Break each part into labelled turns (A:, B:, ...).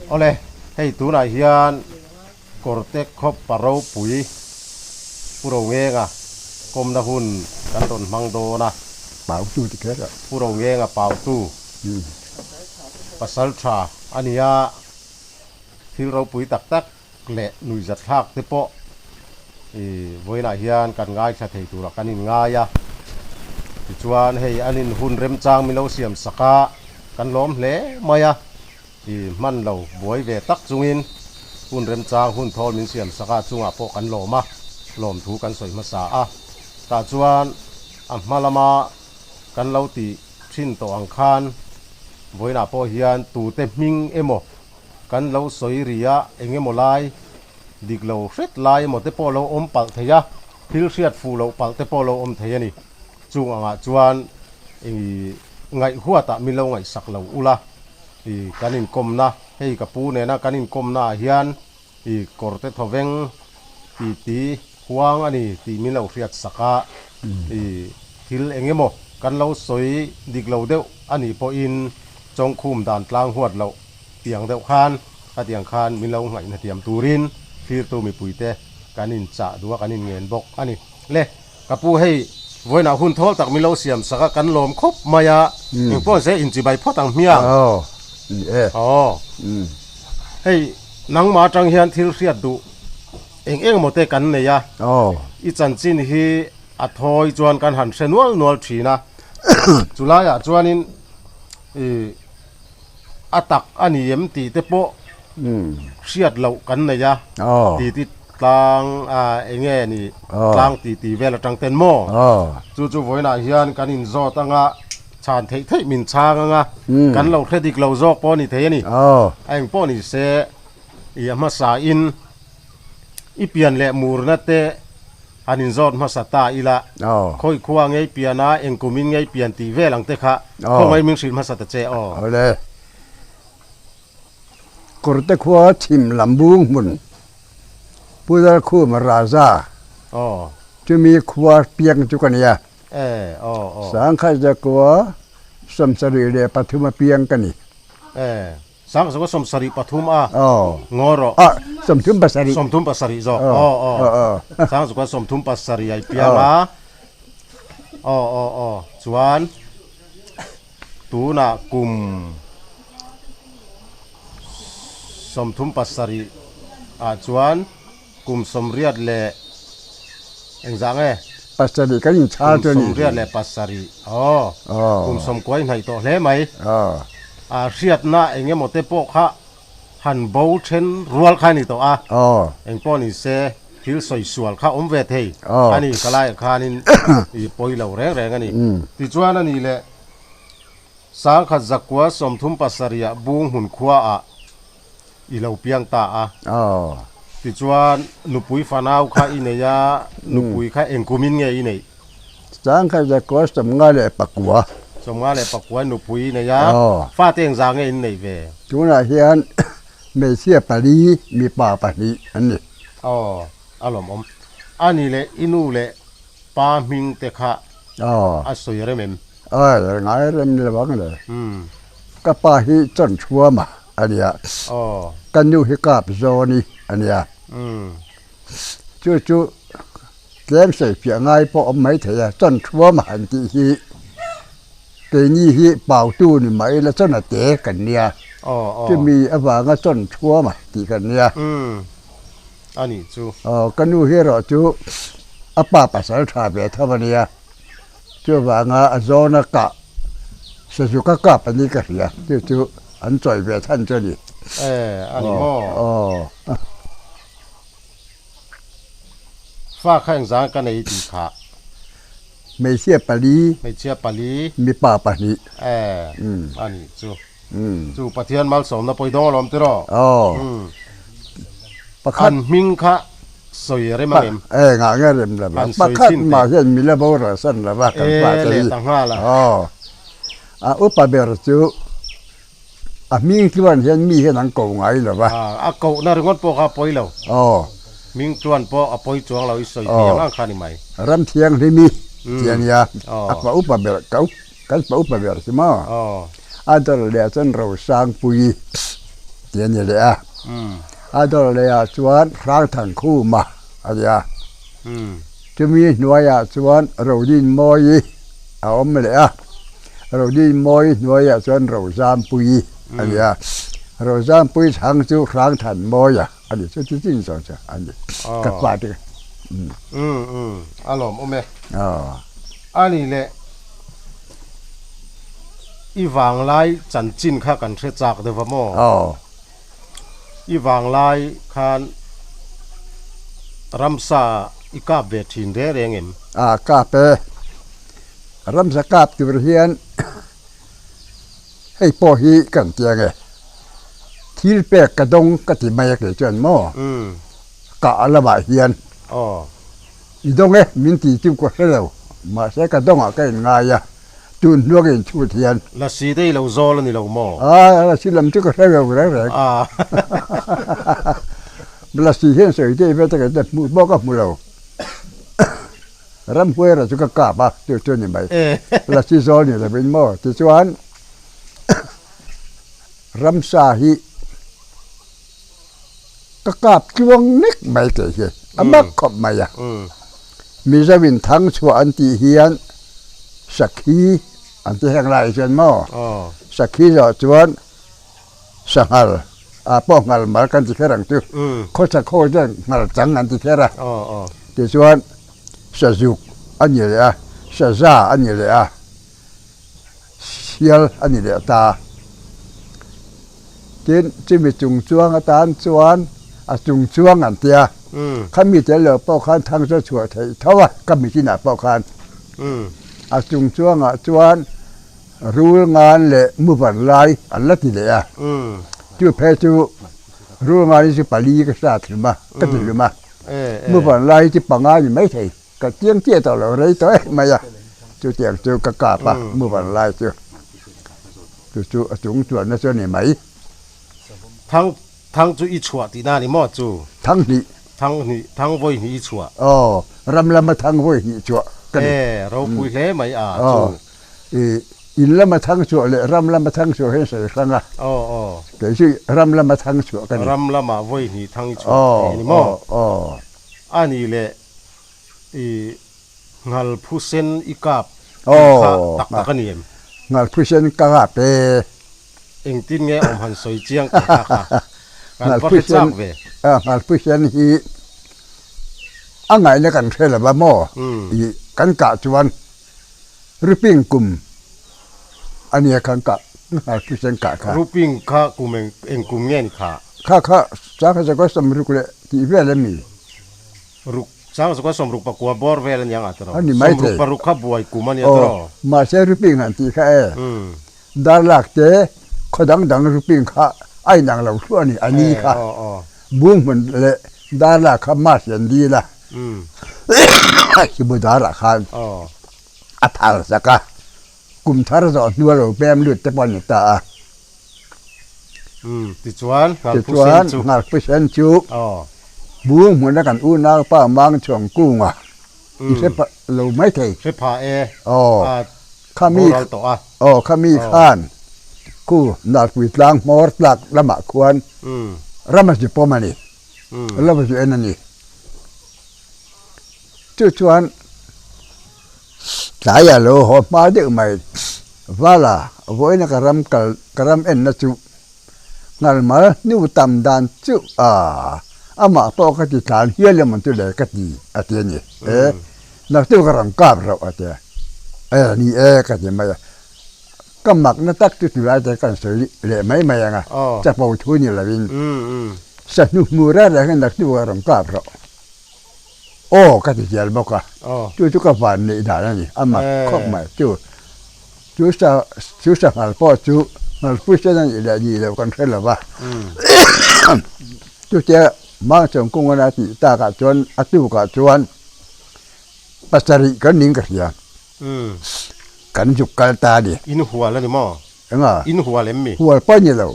A: Awle, hei tunah hian kawrte khawp pa ropui Pu Rongenga kawmna hun kan rawn hmang dawn a.
B: Pautu ti kher a.
A: Pu Rongenga pautu pasal tha a ni a, thil ropui tak tak leh nuihzatthlak te pawh i vawiinah hian kan ngaithla thei turah kan inngai a. Tichuan hei an in hun remchang min lo siam sak a, kan lawm hle mai a. I hman lo buai ve tak chungin hun remchang hun thawl min siam sak a chungah pawh kan lawm a, lawmthu kan sawi hmasa a. Tah chuan a hma lama kan lo tih thin tawh ang khan vawiinah pawh hian tute hming emaw Kan lo sawi ri a, eng emaw lai, dik lo hret lai emaw te pawh lo awm palh thei a, thil hriat fuh loh palh te pawh lo awm thei a ni. Chung angah chuan i ngaihhuatah min lo ngaihsak lo ula, i kan inkawmna, hei ka pu nena kan inkawmna ah hian i kawrte thawveng ti ti huang a ni tih min lo hriat sak a, i thil eng emaw kan lo sawi dik lo deuh a nih pawhin chawngkhum dan tlang huat loh Tiang deuh khan khatiang khan min lo ngaihna thiam turin thlirtu mipuite kan inchah duh a, kan inngen bawk a ni. Le, ka pu hei vawiinah hun thawl tak min lo siam sak a, kan lawm khawp mai a, engpawh se inchibai phawt ang hmiang.
B: Aw, ni e.
A: Aw, hei nangmah atang hian thil hriat duh eng eng emaw te kan nei a, i chanchin hi a thawi chuan kan han hre nual nual thin a, chulaiah chuanin i. A tak a ni em tih te pawh hriat loh kan nei a, ti ti tlang a eng nge ni tlang ti ti vel atang ten maw? Chu chu vawiinah hian kan inzawt anga chhan theih theih min chhang anga kan lo hre dik lo zawk pawh a ni thei a ni. A eng pawh ni se i a hmasa in i pian leh murna te Han inzawt hmasa ta ila, khawi khua ngei pian a, eng kumin ngei pian tih vel ang te kha khawngaih min hrilh hmasa ta che aw.
B: Awle. Kawrte khua chhim lam bung hmun Pu Lalkhuma Raja chumi khua piang chu ka nia. Sangkhat zakua 73 a piang ka ni.
A: Sangzawka 73 a ngaw rawh.
B: 37.
A: 37 zawk. Aw aw. Sangzawka 37 a i piang a. Aw aw aw. Chuan tunah kum 37 ah chuan kum 80 leh engzah nge?
B: Pasarih kan inchhal chu a ni.
A: Kum 87. Aw. Kum sawmkuai hnaih tawh hle mai. A hriatna eng emaw te pawh kha han bo then rual kha a ni tawh a. Eng pawh ni se thil sawi sual kha awm ve thei a ni. Ka laiah khanin i pawi lo reng reng a ni. Tichuan a ni leh Sangkhat zakua 37 ah Bung hmun khuaah i lo piang ta a. Tichuan nupui fanau kha i nei a, nupui kha eng kumin nge i neih?
B: Sangkhat zakua 59.
A: 59 nupui i nei a, fate eng zah nge in neih ve?
B: Tunah hian hmeichhia pali, mipa pahnih an ni.
A: Aw, a lawmawm. A ni leh i nu leh pa hming te kha a sawi rem em?
B: Aw, ngai rem lo ang le. Ka pa hi Chawnchhuama a nia. Ka nu hi Kapzawni a nia. Chu chu tlem sawifiah ngai pawh awm mai thei a, Chawnchhuama han tih hi keini hi Pautu ni mah ila chawn a te kan nia. Chumi avanga Chawnchhuama tih kan nia. Aw, ka nu hi erawh chu a pa pasal tha ve tho a nia. Chuvanga a zawna kah Sazuka kap a ni ka hria, chu chu an chawi ve than chu a ni.
A: E, a ni maw?
B: Aw.
A: Fa kha engzang ka nei tih kha?
B: Hmeichhia pali.
A: Hmeichhia pali.
B: Mipa pahnih.
A: E, a nih chu. Chu Pathian malsawmna pawi dawng alawm tiraw?
B: Aw.
A: Pakhat. An hming kha sawi a rem ang em?
B: E, ngah nge rem lo va. Pakhat mah hian mi la boral san lo va kan pa te hi.
A: E, leh ta nghal a.
B: Aw. A upa ber chu a hming tluan hian mi hian an ko ngai lo va.
A: A kohna ringawt pawh kha a pawi lo.
B: Aw.
A: Hming tluan pawh a pawi chuang lo i sawi thei ang ang kha ni mai.
B: Ram thianghlimi. Tih a nia, a pa upa ber ka kan pa upa ber chu maw? A dawr leh ah chuan Rosangpuii tih a ni leh a, a dawr leh ah chuan Hrangthankhuma a ni a, chumi hnuaiah chuan Rodinmawii a awm leh a, Rodinmawii hnuaiah chuan Rozampuii a ni a, Rozampuii chhang chu Hrangthanmawia a ni chu ti chin zawng chu a ni ka pa te
A: a lawm awm e. A ni leh i vanglai chanchin kha kan hre chak deuh va maw? I vanglai khan ramsa i kap ve thin reng reng em?
B: A kap e. Ramsa kap tur hian hei pawh hi kan ti ang e. Thil pek ka dawng ka ti mai a kei chuan maw? Kah lamah hian i dawng e min ti chu ka hre lo, mahse ka dawngah ka inngai a, tun hnuah ka inchhut hian.
A: Lasi te i lo zawl a ni lo maw?
B: A, lasi lam chu ka hre lo reng reng. Lasi hian sawi te i vet a ka hmuh pawh ka hmu lo. Ramhuaira chu ka kap a, chu chu a ni mai. Lasi zawl ni lovin maw? Tichuan ramsa hi. Ka kap tluang nek mai tih hi a mak khawp mai a. Mizo in thang chhuah an tih hian sakhi an ti heng lai chuan maw? Sakhi zawh chuan sanghal ah pawh nghal mal kan ti kher ang chu. Khawchhak ho chuan nghal chang an ti kher a. Tichuan sazuk a ni leh a, saza a ni leh a. Sial a ni leh ta. Tin, chumi chung chuang atan chuan a chung chuang an tia. Khami tel loh pawh khan thang chu a chhuah theih tho a, ka mitinah pawh khan. A chung chuangah chuan rul ngan leh muvan lai an la ti leh a. Chu phei chu rul ngan hi chu pali ka hria thlum a, ka ti hlum a. Muvan lai hi chu panga ni maithei. Ka chiang chiah tawh lo rei tawh em mai a, chutiang chu ka kap a, muvan lai chu chu chu a chung chuanna chu a ni mai.
A: Thang thang chu i chhuah tihna a ni maw chu?
B: Thang hnih.
A: Thang hnih, thang vawi hnih i chhuah.
B: Aw, ram lama thang vawi hnih chhuah ka ni.
A: E, ropui hle mai a chu.
B: Aw, i in lama thang chhuah leh ram lama thang chhuah hian sawi hrang a.
A: Aw, aw.
B: Kei chu ram lama thang chhuah ka ni.
A: Ram lama vawi hnih thang i chhuah thei a ni maw?
B: Aw, aw.
A: A ni leh. I nghal phusen i kap tih kha tak tak a ni em?
B: Nghal phusen ka kap e.
A: Engtin nge awm han sawi chiang teh kha kha. Kan va hre chak ve.
B: Nghal phusen hi a ngaihna kan hre lo va maw? I kan kah chuan ruping kum a nia khan kah nghal phusen kah kha.
A: Ruping kha kum eng kum nge ni kha?
B: Kha kha sangha zakua sawmruk leh tih vel a mi?
A: Ruk chang chu ka sawmruk pakua bawr vel a nia ngah tawh. Sawmruk paruk kha buai kum a nia tawh.
B: Aw, mahse ruping han tih kha e. Darlak te khaw dang dang ruping kha a inang lo thluah a ni, a ni kha. Bung hmun leh darlak kha mass an dil a, Sibu darah khan a phal sak a, kum thar zawh hnua lo pem lut te pawh a ni ta a.
A: Tichuan, Nghalphusen chu.
B: Tichuan, Nghalphusen chu bung hmuna kan unaupa Mangchhuang kunga i hre pah lo mai thei.
A: Hre phah e. Aw.
B: Khami,
A: Boral tawh a.
B: Aw, khami khan khu Nalpui tlang hmawr tlak lamah khuan ram a zu pawm a ni. Ram a zu en a ni. Chu chuan tlaiah lo haw hma deuh mai. Vala, vawiina ka ram kal, ka ram enna chu ngalmal hnu tam dan chu a, amah pawh ka ti tlan hial emaw chu le ka ti, a ti a ni. E, naktu ka rawn kap rauh a ti a. E, ni e ka ti mai a. Ka makna tak chu tulai te kan sawi leh mai mai ang a, chapo thu ni lovin sahnu hmu reng reng hian naktu ka rawn kap rauh. Aw ka ti zel bawk a, chu chu ka van neih dan a ni, a mak khawp mai. Chu chu sa chu sanghal pawh chu nghalpui sen a nih leh nih loh kan hre lo va. Chutia Mangchawng kung a tih takah chuan a tukah chuan pasarih kan ning ka hria, kan zuk kal ta a ni.
A: In hual a ni maw?
B: Enga?
A: In hual em mi?
B: Hual pawh a ni lo.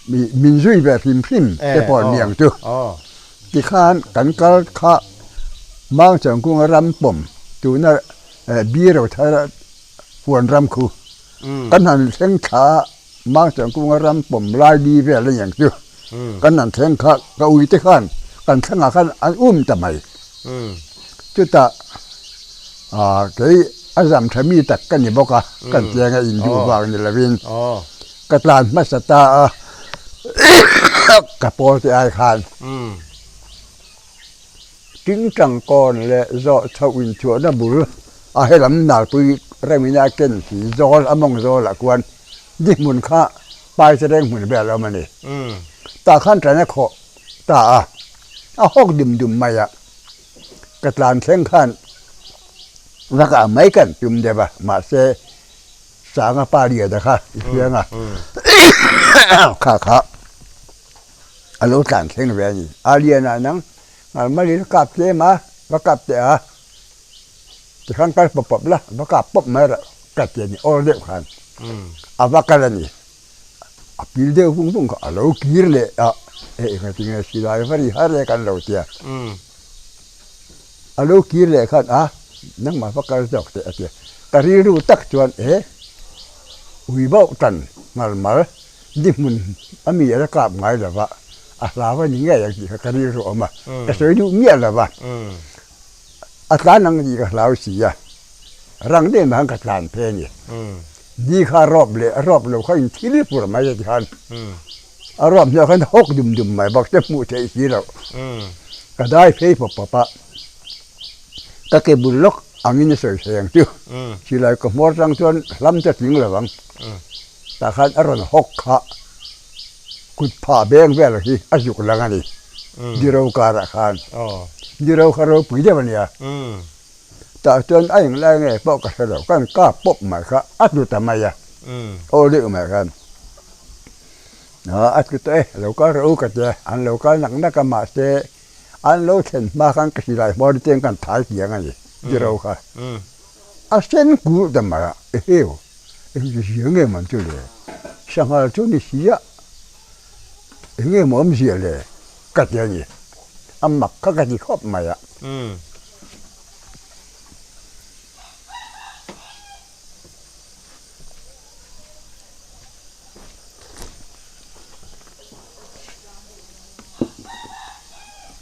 B: Mi min zui ve hrim hrim te pawh an ni ang chu. Tikhan kan kal kha Mangchawng kunga ram pawm tuna. Biro thar huan ram khu kan han thleng thla a, Mangchang kunga ram pawm lai li vel a niang chu kan han thleng kha ka ui te khan kan thlangah khan an um ta mai. Chutah kei a zam tha mi tak ka ni bawk a, kan chiang a induh vang ni lovin ka tlan hmasa ta a ka pawl te ai khan. Tingtang kawn leh zawh chhoh inchhuahna bul a helam nalpui remina a ken si zawl a mawng zawlah khuan di hmun kha Paitereng hmun vel a awm a ni. Tah khan ṭan a khawh ta a, a hawk dum dum mai a. Ka tlan thleng khan va kah mai kan tum deuh a, mahse Sanga pa liana kha i hriang a, kha kha. A lo tlan thleng ve a ni. A lianah nang ngalmalin kap tlem a, va kap teh a, tikhan kal pawp pawp la, va kap pawp mai rawh ka ti a ni, awl deuh khan a va kal a ni. A pil deuh vung vung kha a lo kir leh a, hei engati nge silai va ri har e kan lo ti a. A lo kir leh khan a, nangmah va kal zawk teh a ti a. Ka rilru tak chuan e, ui bauh tan ngalmal Ni hmun a mi a la kap ngai lo va, a hlau a ni ngei ang tih kha ka rilru a awm a, ka sawi duh miah lo va, a tlan ang tih ka hlau si a, rang deuh mai khan ka tlan phei a ni. Ni kha a rawp leh a rawp lo kha in thil fur mai a ti khan, a rawp hnuah khan hawk dum dum mai bawk te hmuh theih si loh. Ka dai phei pawp pawp a, ka ke bul lawk angin a sawi thei ang chu, silai ka hmawr tang chuan hlam chu a tling lo ang. Tah khan a rawn hawk kha kut phah beng vel hi a zuk lang a ni, Diro karah khan. Diro kha ropui deuh a nia. Tah chuan a englai nge pawh ka hre lo, kan kap pawp mai kha a tlu ta mai a, aw deuh mai khan. A tlu tawh e, lo kal rawh u ka tia, an lo kal nak nak a mahse an lo thlen hma khan ka silai hmawr te kan thai tiang a ni, Diro kha. A sen kulh ta mai a, eheu. Eng zia nge man chu le? Sanghal chu ni si a, eng nge maw awmzia le? Ka ti a ni. A mak kha ka ti khawp mai a.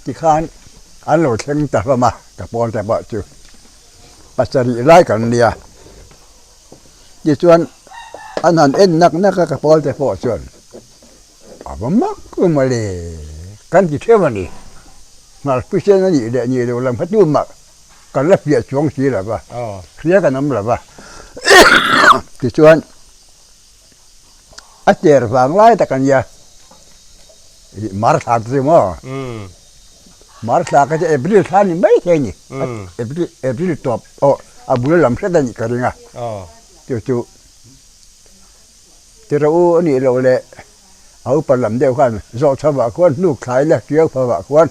B: Tikhan an lo thleng ta hlawm a, ka pawl te pawh chu pasarih lai kan nia. Tichuan an han en nak nak a ka pawl te pawh chuan a va mak rum a le kan ti theuh a ni. Ngalpuisen a nih leh nih loh lam kha tumah kan la fiah chuang si lo va, hria kan awm lo va. Tichuan a ter vang lai tak a nia ih mar thla te chu maw mar thla kha chu April thla ni mai thei a ni April April tawp aw a bul lam hret a nih ka ring a chu chu ti rawh u a nih loh leh a upa lam deuh khan zawh chho vah khuan hnuk thlai la tiau pha vah khuan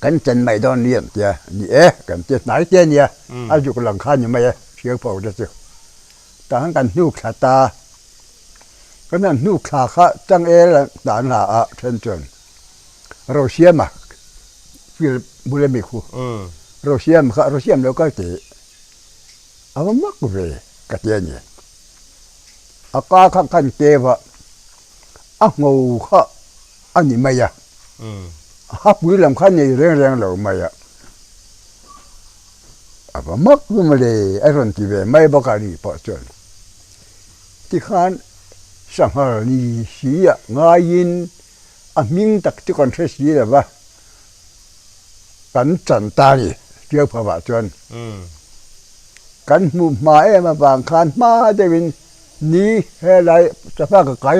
B: kan chen mai dawn ni ang tia ni e kan ti hnai te a nia a zuk lang kha ni mai e tiau pho te chu. Tah khan kan hnuk thla ta. Kan han hnuk thla kha changel dan hla ah then chuan Rosiama field bul ami khu Rosiam kha Rosiam lo kal tih a va mak ve ka ti a ni. A ka kha kan keu a, a ngho kha a ni mai a, a hapui lam kha nei reng reng lo mai a. A va mak rum le a rawn ti ve mai bawk a ni pawh chuan tikhan sanghal ni si ah ngaiin a hming tak chu kan hre si lo va, kan chan ta a ni Tiauphawah chuan kan hmuh hma em avang khan hma deuhin ni helai chawhma ka kai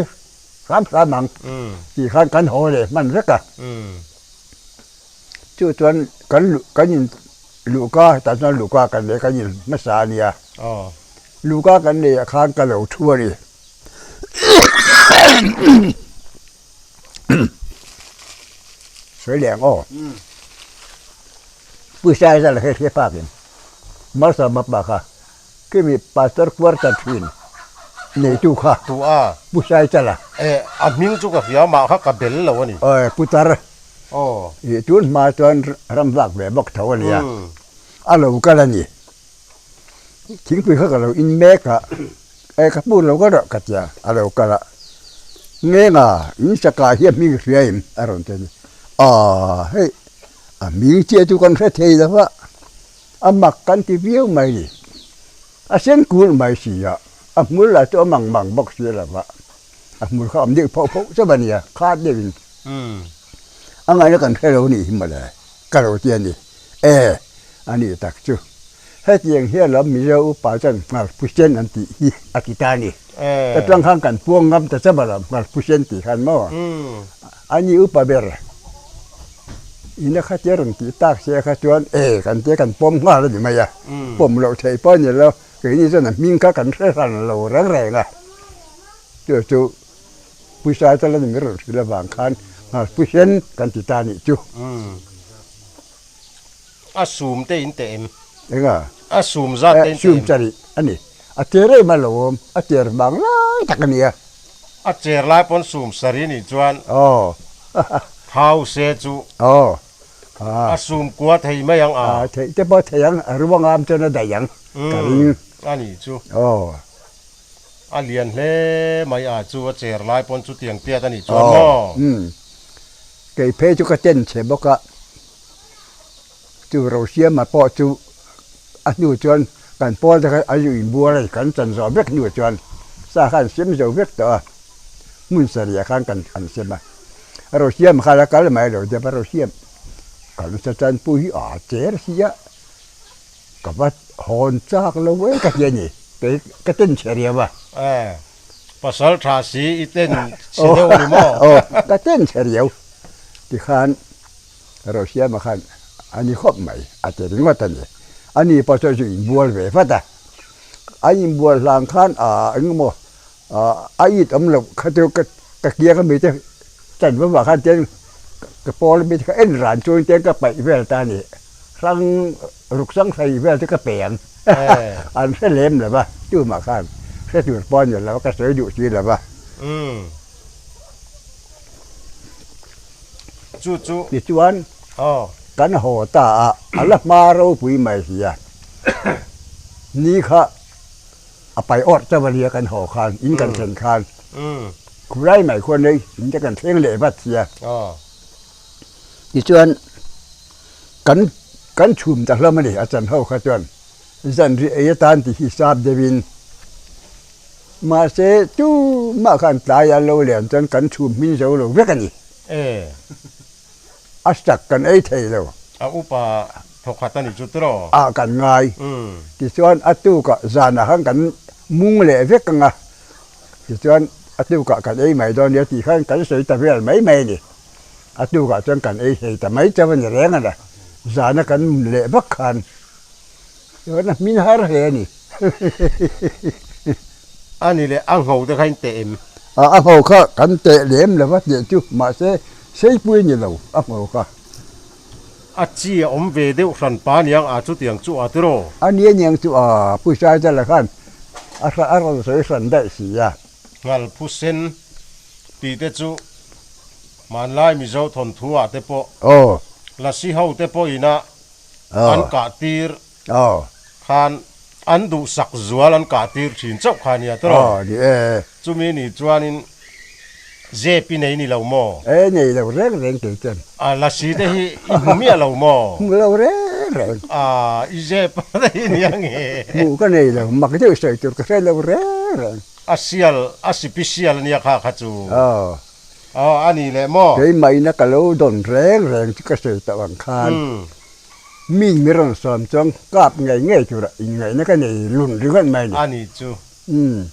B: hram hram ang tih khan kan haw leh hman vek a. Chu chuan kan luh kan in luhka tah chuan luhka kan nei kan in hmasa a nia. Luhka kan nei ah khan ka lo thu a ni. Sawi leh ang aw. Pawisa a zal hre hre phak in Malsawma pa kha Kimi pastor quarter thin neitu kha
A: Tu a.
B: Pu Saichala.
A: Eh a hming chu ka hria mah kha ka bel lo a ni.
B: Aw Putar.
A: Aw.
B: Ih tun hma chuan ram vak ve bawk tho a nia. A lo kal a ni. Thingpui kha ka lo in mek a, e ka hmu lo ka rawh ka tia, a lo kal a, Ngenga in saka hi a hming hria em? a rawn ti a ni. Aaa hei a hming chiah chu kan hre thei lo va, a mak kan ti viau mai ni. A sen kul mai si a, a hmul lah chu a mang mang bawk si lo va, a hmul kha a awm deuh phoh phoh chauh a nia, khat deuhin. A ngaihna kan hre lo nih hi mawle, ka lo ti a ni. E, a nih tak chu. Hetiang hian lam Mizo upa chuan Nghalphusen an tih hi a ti ta a ni. Ka tlang khan kan puang ngam ta chauh a lo, Nghalphusen tih khan maw? A ni upa ber ina khatia rawn tih tak se kha chuan e kan tia kan pawm nghal a ni mai a, pawm loh theih pawh a ni lo, keini chuan a hming kha kan hre hran lo reng reng a, chu chu pawisa te la ni mai rawn hrilh avang khan Nghalphusen kan ti ta a nih chu.
A: A sum te in teh em?
B: Enga?
A: A sum zat te in teh em?
B: Sum chari a ni. A cher em a lo awm. A cher vang lai tak a nia.
A: A cher lai pawn sum sari nih chuan
B: Aw.
A: Thau se chu
B: Aw.
A: A sum kua thei mai ang a.
B: Theih te pawh thei ang. A ruang am chuan a daih ang ka ring.
A: A nih chu.
B: Aw.
A: A lian hle mai a chu a cher lai pawn chutiang tiat a nih chuan maw?
B: Kei phei chu ka ten che bawk a. Chu Rosiama pawh chu a hnu chuan kan pawl te kha a zu inbual a ni, kan chan zawh vek hnu chuan sa kha an sem zo vek tawh a, hmun sarih khan kan an sem a. Rosiama kha la kal mai lo deuh a, Rosiam kan sa chan pui hi a cher si a, ka va hawn chak lo e ka ti a ni, kei ka ten chhe riau a.
A: Pasal tha si i ten chhe deuh a ni maw?
B: Aw, ka ten chhe riau tikhan. Rosiama khan a ni khawp mai a ti ringawt a ni. A ni pawh chuan zu inbual ve vat a. A inbual hlang khan ah eng emaw ah a it awm loh kha chu ka ka kiang ami te chan va vah khan tian ka pawl ami te kha en ran chuan tian ka paih vel ta a ni. Hrang ruk sang hrei vel chu ka pe ang. An hre lem lo va, tumah khan hre tur pawh a ni lo va, ka sawi duh si lo va.
A: Chu chu.
B: Tichuan, kan haw ta a, a la hma ropui mai si a. Ni kha a pai awrh chauh a nia kan haw khan, in kan thlen khan. Khulai mai khuan nei in te kan thleng leh vat si a. Tichuan, kan kan chhum ta hlawm a ni, a chan ho kha chuan zanriah ei atan ti hi sap deuhin. Mahse, tumah khan tlai a lo lian chuan kan chhum hmin zo lo vek a ni.
A: E.
B: A sak kan ei thei lo.
A: A upa thawkhat a ni chu tiraw?
B: Ah kan ngai. Tichuan a tukah zanah khan kan mung leh vek ang a, tichuan a tukah kan ei mai dawn nia tih khan kan sawi ta vel mai mai a ni. A tukah chuan kan ei thei ta mai chauh a ni reng a ni. Zana kan mun leh vak khan chuan a hmin har hle a ni.
A: A ni leh a ngho te kha in teh em?
B: A ngho kha kan teh lem lo va tih chu mahse seipui a ni lo a ngho kha.
A: A chi a awm ve deuh hran pa niang a chutiang chu a tiraw?
B: A ni aniang chu a Pu Saizala khan a a rawn sawi hran daih si a.
A: Ngal phu sen tih te chu hmanlai Mizo thawnthu ah te pawh Lasi ho te pawhin a an kah tir Khan an duhsak zual an kah tir thin chauh kha nia tawh.
B: Ni e.
A: Chumi ni chuanin zep i nei ni lo maw?
B: E nei lo reng reng kei chuan.
A: A lasi te hi i hmu miah lo maw?
B: Hmu lo reng reng.
A: A i zep te hi nia nge?
B: Hmuh ka nei lo, mak deuh sawi tur ka hre lo reng reng.
A: A sial, a sipisial ania kha kha chu. Aw a ni leh maw?
B: Keimahina ka lo dawn reng reng chu ka sawi tawh ang khan. Mi mi rawn sawm chuan kap ngei ngei tura inngaihna ka nei lun ringawt mai a ni.
A: A ni chu.
B: Umm,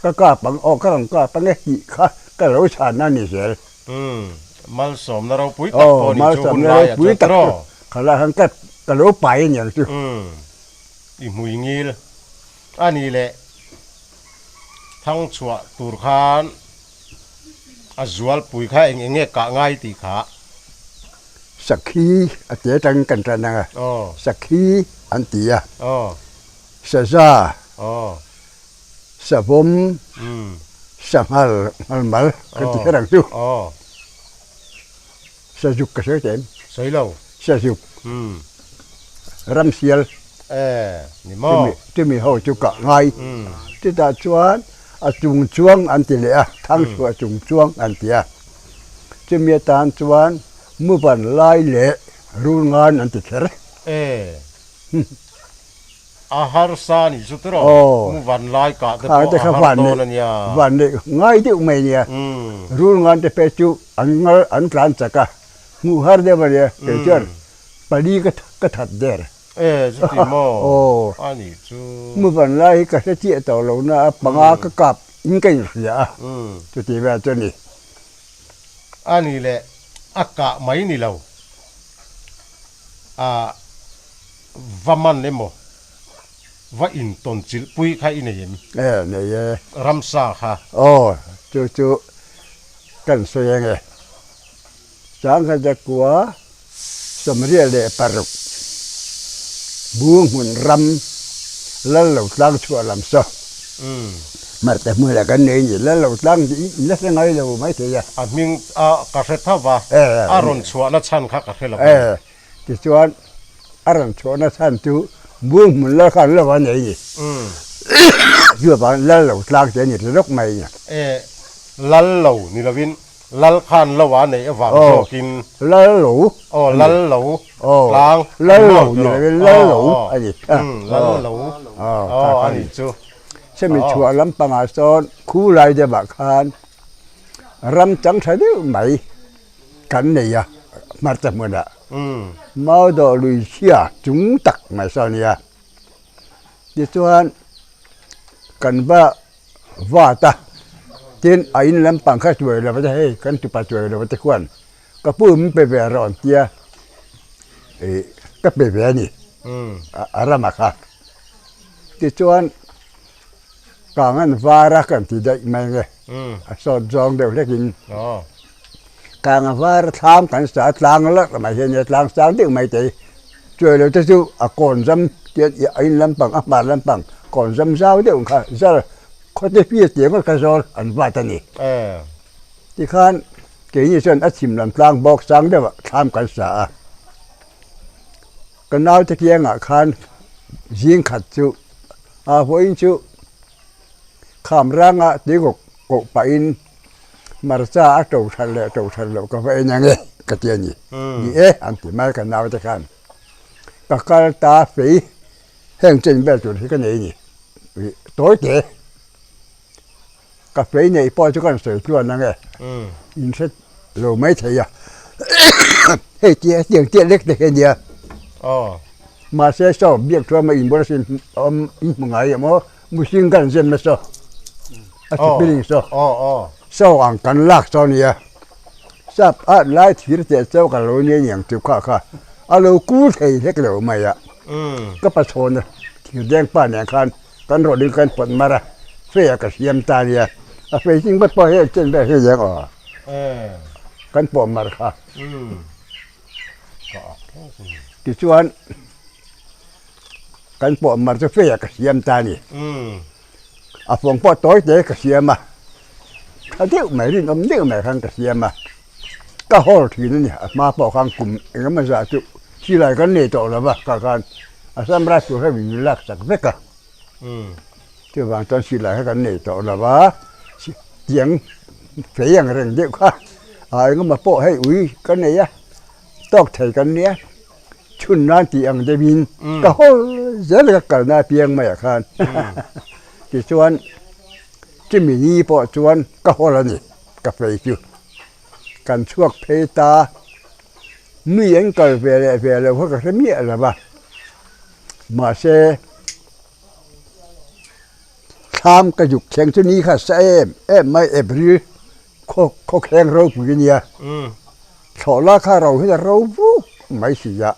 B: ka kap ang aw, ka rawn kap ang e tih kha ka lo chhanna a ni zel.
A: Umm, malsawmna ropui tak pawh a ni chu hun lai a chuan tiraw?
B: Kha lai khan ka ka lo pai a niang chu.
A: Umm, i hmui ngil a ni leh thangchhuah tur khan A zualpui kha eng eng nge kah ngai tih kha?
B: Sakhi a ti atangin kan tan ang a, sakhi an ti a, saza, savawm, sanghal, nghalmal kan ti kher ang chu. Sazuk ka sawi ta em?
A: Sawi lo.
B: Sazuk, ramsial.
A: E, ni maw?
B: Chumi ho chu kah ngai. Chutah chuan a chung chuang an ti leh a, Thangchhuah chung chuang an ti a. Chumi atan chuan Muvan lai leh Rulngan an ti kher.
A: E, a harsa nih chu tiraw? Muvan lai kah te pawh a har dawn a nia.
B: Van neih ngai deuh mai a nia. Rulngan te pawh chu an ngal an tlan chak a, hmuh har deuh a nia. Kei chuan pali ka ka that der.
A: E, chuti maw?
B: Aw.
A: A nih chu.
B: Muvan lai hi ka hre chiah tawh lo na a, panga ka kap in ka inhria a, chuti vel chu a ni.
A: A nih leh a kah mai ni lo, a va man emaw, va intawn chilh pui kha i nei em?
B: E, nei e.
A: Ramsa kha.
B: Aw, chu chu kan sawi ang e. Sangkhatakua 96 Bung hmun ram lal lo tlang chhuah lam saw hmarte hmunah kan nei a ni. Lal lo tlang tih in la hre ngai lo mai thei a.
A: A hming a ka hre tho va, a rawn chhuahna chhan kha ka hre lo a ni.
B: Tichuan a rawn chhuahna chhan chu Bung hmun lal khan lo a nei a ni. Chuvangin lal lo tlang tih a ni rilawk mai a ni.
A: Lal lo ni lovin Lal khan lo a neih avang zawkin.
B: Lal lo.
A: Aw lal lo tlang.
B: Lal lo ni lovin lal lo a ni.
A: Lal lo. Aw a nih chu.
B: Chumi chhuah lampangah sawn khu lai deuhah khan ram chang tha deuh mai kan nei a hmarcha hmunah. Maudawh lui chhia chung tak mai sawn a nia. Tichuan kan va vat a, tin a in lampang kha chuai lo te hei kan tupa chuai lo te khuan ka pu min pe ve rawh an tia ih ka pe ve a ni a rama kha. Tichuan kang an var a kan ti daih mai nge a sawt zawng deuh hlekin kang a var a thlam kan sa a tlang larh mai hi a nia tlang sang deuh mai te hi chuai lo te chu a kawn zam tian a in lampang a hmar lampang kawn zam zau deuh ang kha zal khawte fia tih ngawt kha zawl an vat a ni. Tikhan keini chuan a chhim lam tlang bawk sang deuh ah thlam kan sa a, ka naute kiangah khan zing khat chu a vawiin chu kham ranga tuikawk koh pahin hmarcha a to that leh to that loh ka va en ang e ka ti a ni. Ni e an ti mai ka naute khan ka kal ta fei heng chen vel tur hi ka nei a ni tawi te ka fei neih pawh chu kan sawi tluan ang e in hre lo mai thei a hei tia hetiang chiah lek te hi a nia mahse saw biak chuan maw inbual sin awm in hmu ngai em aw mihring kan zem nasa a ti piling saw saw ang kan lak saw a nia sap a lai thir teh chauh ka lo nia niang chu kha kha a lo kul thei hlek lo mai a ka pachhawn a thir deng pa nen khan kan rawh ding kan pawt mar a fei ah ka siam ta nia a fei ching vat pawh hei chen vel hi eng aw kan pawh mar kha tichuan kan pawh mar chu fei ah ka siam ta a ni a fawng pawh tawi te ka siam a tha deuh mai rinawm deuh mai khan ka siam a ka hawl thin a ni a hma pawh khan kum engemaw zah chu silai kan nei tawh lo va kha khan Assam rifle kha min lak sak vek a chuvang chuan silai kha kan nei tawh lo va tiang fei ang reng deuh kha a engemaw pawh hei ui ka nei a tawk thei kan nia. Chhun nan tih ang deuhin ka haw zel ka kalna apiang maiah khan tichuan chumi ni pawh chuan ka hawl a ni ka fei chu kan chhuak phei ta mi an kal ve leh ve lo kha ka hre miah lo va mahse thlam ka zuk thleng chu ni kha a sa em em mai April Khaw khawkheng ropui a nia. Thlawh lai kha ro hian a ro vuk mai si a.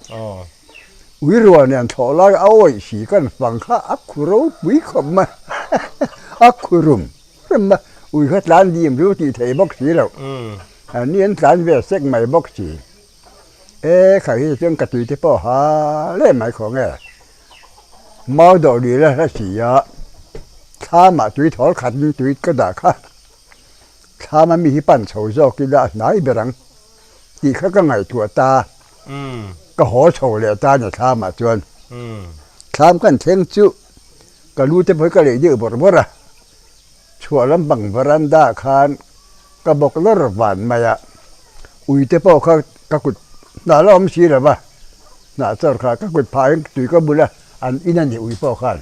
B: Ui rual nen thlawh lai a awih si kan fang kha a khu ropui khawp mai. A khu rum rum a, ui kha tlan dim ru tih theih bawk si loh. Ni an tlan ve sek mai bawk si. E kha hi chuan ka tui te pawh ha le mai khaw nge. Mau dawh lui la hla si a, thlamah tui thawl khatin tui ka dah kha. Thlam a mi hi pan chho zawk ila a hnai ber ang tih kha ka ngaihtuah ta. Ka haw chho leh ta ni thlamah chuan. Thlam kan thleng chu ka lu te pawh hi ka leh deuh bawrh bawrh a, chhuah lampang veranda ah khan ka bawk lawr van mai a, ui te pawh kha ka kut hnah la awm si lo va, hnah chawr kha ka kut phah in tui ka bul a, an in a ni ui pawh khan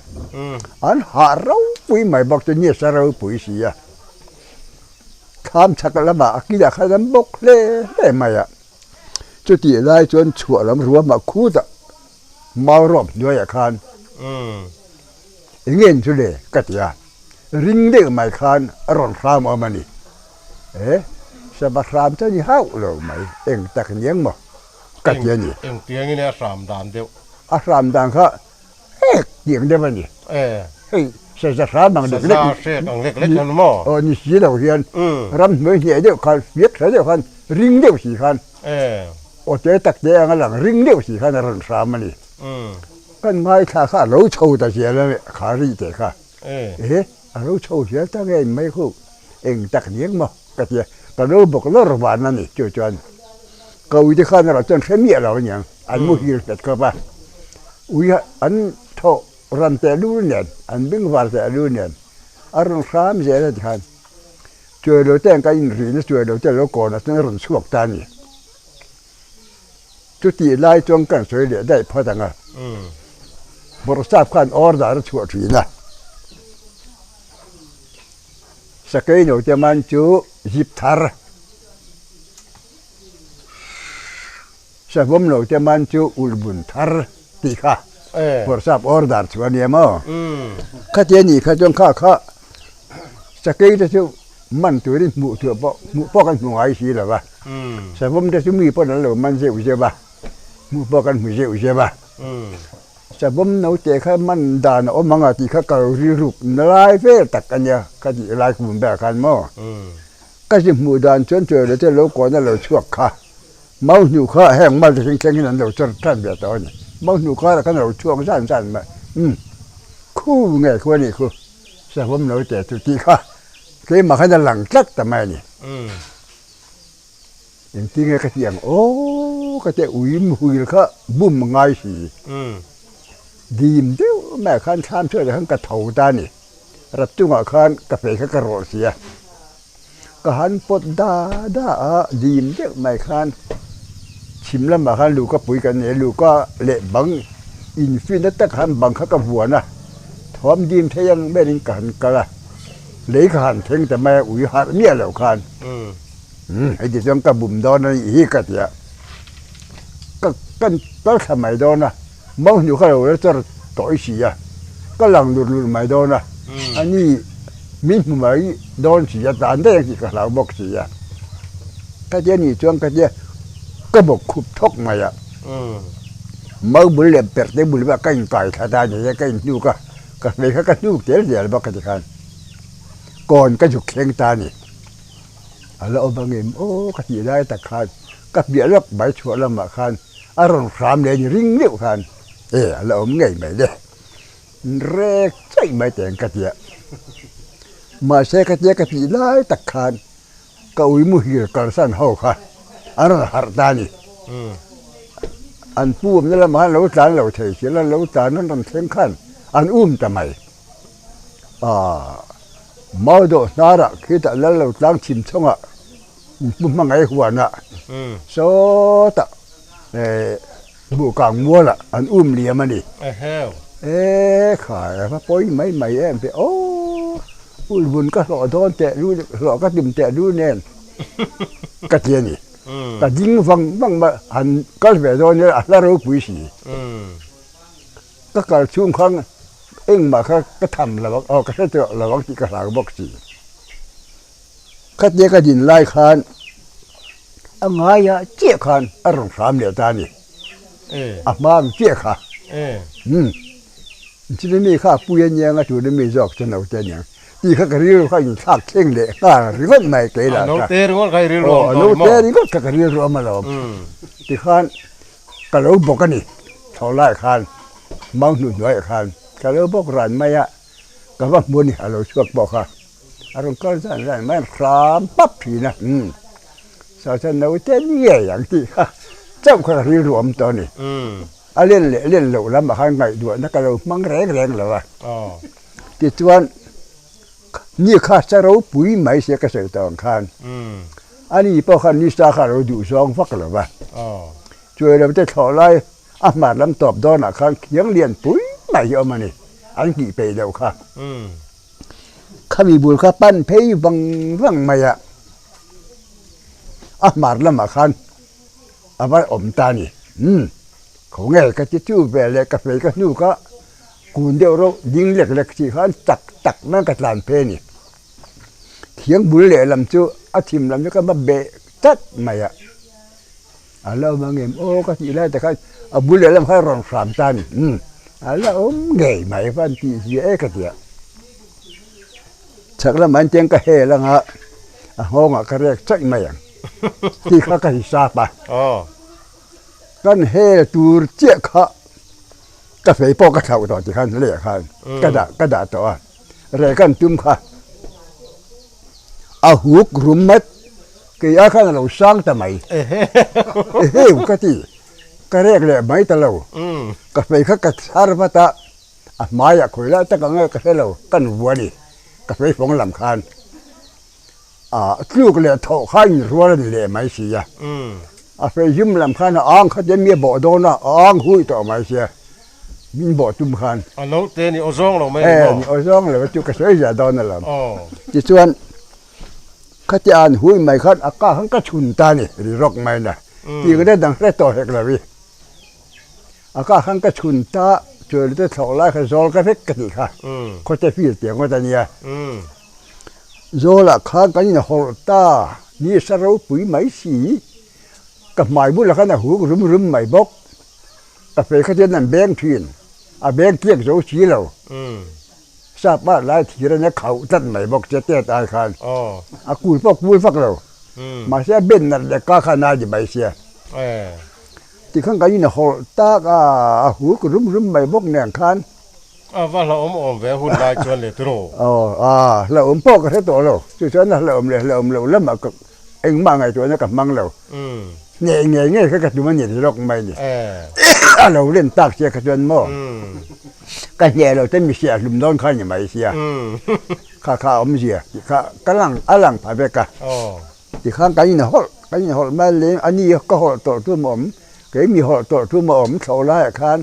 B: an hah ropui mai bawk chu nisa ropui si a, thlam chhak lamah a kilah khan an bawk hle hle mai a, chutih lai chuan chhuah lam ruamah khutah Mau rawp hnuaiah khan eng nge chu le ka ti a, ring deuh mai khan a rawn hram awm a ni. E, sava hram chu a ni hauh lo mai, eng tak niang maw ka ti a ni.
A: Eng tiangin a hram dan deuh?
B: A hram dan kha hek tiang deuh a ni. Hei saza hram ang lek lek.
A: Saza hrek ang lek lek an maw?
B: Aw ni si lo hian ram hnuai hneh deuh khan, fiak tha deuh khan, ring deuh si khan. Aw te tak te anga lang ring deuh si khan a rawn hram a ni. Kan ngaithla kha a lo chho ta zel a kha ri teh kha. E a lo chho zel ta ngei mai khu eng tak niang maw ka ti a, ka lo bawk lawr van a ni chu chuan ka ui te khan erawh chuan hre miah lo aniang an muhil nghet khawp a, ui an thawh ran teh lul nen an bengvar teh lul nen a rawn hram zel a tikhan. Chuai lo te ang ka inrihna chuai lo te lo kawnah chuan a rawn chhuak ta a ni. Chutih lai chuan kan sawi leh daih phawt ang a. Bawrhsap khan order a chhuah thin a. Sakei no te man chu zip thar. Savawm lo te man chu ulhbun thar tih kha Bawrhsap order chu a nia maw? Khatia nih kha chuan kha kha sakei te chu man turin hmuh tur pawh hmuh pawh kan hmu ngai si lo va. Savawm te chu mi pawn an lo man zeuh zeuh a, hmuh pawh kan hmu zeuh zeuh a. Savawm naute kha man dan a awm ang a tih kha ka lo rilruk na lai vel tak a nia ka tih lai kum berah khan maw? Ka zi hmuh dan chuan chawi lo te lo kawn a lo chhuak kha. Mau hnuh kha heng mal te thleng thlengin an lo chawr tan ve tawh a ni. Mau hnuh karah khan a lo chhuak zan zan mai. Umm khu nge khu a nih khu savawm lo teh chu tih kha keimah khan a lang tlat ta mai a ni. Engtin nge ka tih ang aw ka tia ui muhil kha bum a ngai si. Dim deuh maiah khan thlam chhuah leh khan ka tho ta a ni. Rap chungah khan ka fei kha ka rawlh si a. Ka han pawt da da a, dim deuh mai khan chhim lamah khan luhka pui kan nei a, luhka leh bang infinna tak khan bang kha ka vuan a, thawm dim thei ang berin ka han kal a, lei ka han thleng ta mai a, ui harh miah loh khan umm heti chuan ka bum dawn a nih hi ka ti a, ka kan kal thla mai dawn a, mau hnu kha lo la chawr tawih si a, ka lang lut lut mai dawn a, ani min hmu mai dawn si a, tan daih ang tih ka hlau bawk si a, ka tia nih chuan ka tia ka bawk khup thawk mai a, mau bul leh perh te bul vek ka inkai thla ta ni e, ka inhnuk a, ka hmei kha ka hnuk tel zel bawk a ti khan kawn ka zuk thleng ta a ni, a la awm angem aw ka tih lai tak khan ka piah lawk mai chhuah lamah khan A rawn hram leh ni ring deuh khan e a la awm ngei mai le, rek chaih mai teng ka tia. Mahse ka tia ka tih lai tak khan ka ui muhil kalsan ho kha an rawn harh ta a ni. An pu awmna lamah khan lo tlan lo thei si a, lo tlan an rawn thleng khan an um ta mai. Aaa mau dawh hnarah khitah lal lo tlang chhim chhawngah Pu hmangaih huanah sawtah buhkang mualah an um liam a ni. E khai a va pawi mai mai em ve aw ulvun ka hlawh dawn teh lu hlawh ka tum teh lu nen ka ti a ni. Ka ding vang vang mai han kal ve dawn ila a hla ropui si. Ka kal chhung khan engmah kha ka tham lo ang aw ka hre tawh lo ang tih ka hlau bawk si. Khatia ka din lai khan a ngaiah chiah khan a rawn hram leh ta a ni. A hma ang chiah kha. Umm chumi mi kha a pui a nia nga tuna mi zawk chu naute a niang tih kha ka rilru kha inthlak thleng leh nghal ringawt mai kei lah kha. Aw a naute ringawt kha ka rilru awm alawm. Tikhan ka lo bawk a ni thlawh laiah khan mau hnuhnuaiah khan ka lo bawk ran mai a ka va hmu a ni a lo chhuak pawh kha. A rawn kal zan zan mai a hram pap thin a, umm saw chuan naute ngei ang tih kha chauh kha ka rilru awm tawh a ni. A len leh len loh lamah khan ngaihduahna ka lo hmang reng reng lo a. Tichuan ni kha sa ropui mai sia ka sawi tawh ang khan ani pawh khan ni sa kha a lo duh zawng vak lo va. Chuai lo te thlawh lai a hmar lam tawp dawnah khan khiang lian pui mai hi a awm a ni, an hnih peih loh kha. Khami bul kha pan phei vang vang mai a, a hmar lamah khan a va awm ta a ni. Umm, kho nge ka ti chu ve leh ka fei ka hnuk a, kun deuh reuh ding lek lek tih khan tak tak mai ka tlan phei a ni. Thiang bul lehlam chu a thim lam chu ka va beh tlat mai a. A la awm ang em aw ka tih lai takah a bul lehlam kha a rawn hram ta a ni. Umm, a la awm ngei mai va an tih zia e ka ti a. Chhak lamah hian tiang ka hel ang a, a nghawngah ka rek chaih mai ang tih kha ka hisap a. Kan hel tur chiah kha ka fei pawh ka thlauh tawh tikhan leh khan ka dah ka dah tawh a. Reh kan tum kha a huk rum mat kei ai khan a lo sang ta mai. Eheu ka ti, ka rek leh mai ta lo. Ka fei kha ka chhar vat a, a hmaiah khawi lai tak ang nge ka hre lo, ka nu a ni, ka fei fawng lam khan ah tluk leh thawh kha inrual a ni leh mai si a. A fei zum lam khan a ang kha chuan mi a bawh dawn a, a ang hui tawh mai sia. Min bawh tum khan.
A: A lo te ni awzawng lo mai ni maw?
B: Ni awzawng lo chu ka sawi zia dawn alawm. Tichuan khatia an hui mai khan a ka khan ka chhun ta ni ri rawk mai na. Tih ka dang hre tawh hek lo i. A ka khan ka chhun ta chuan te thlawh lai kha zawl ka vek ka tih kha. Khawte fir tiang ngawt a nia. Zawlah khan kan inhawrh ta ni sa ropui mai si. Ka hmai bulah khan a huk rum rum mai bawk. Ka fei kha chuan an beng thin, a beng tliak zo si lo. Sap ah lai thir a nia khauh tlat mai bawk che tet ai khan. A kul pawh kul vak lo. Mahse a ben nalh leh ka khan a ni mai sia. Tikhan kan in hawlh tak a, a huk rum rum mai bawk nen khan.
A: A va hlauhawm awm ve hun lai chuan leh tiraw?
B: Aw, a hlauhawm pawh ka hre tawh lo. Chu chuan a hlauhawm leh hlauhawm loh lamah ka engmah ngaihtuahna ka hmang lo. Hneh ngei ngei kha ka tum a ni ri lawk mai ni. A lo len tak sia kha chuan maw ka hneh lo te misia hlum dawn kha ni mai sia. Kha kha a awmzia tih kha ka lang a lang pha vek a. Tikhan kan inhawlh kan inhawlh mai leng a ni ka hawlh tawh tum a awm kei mi hawlh tawh tum a awm thlawh laiah khan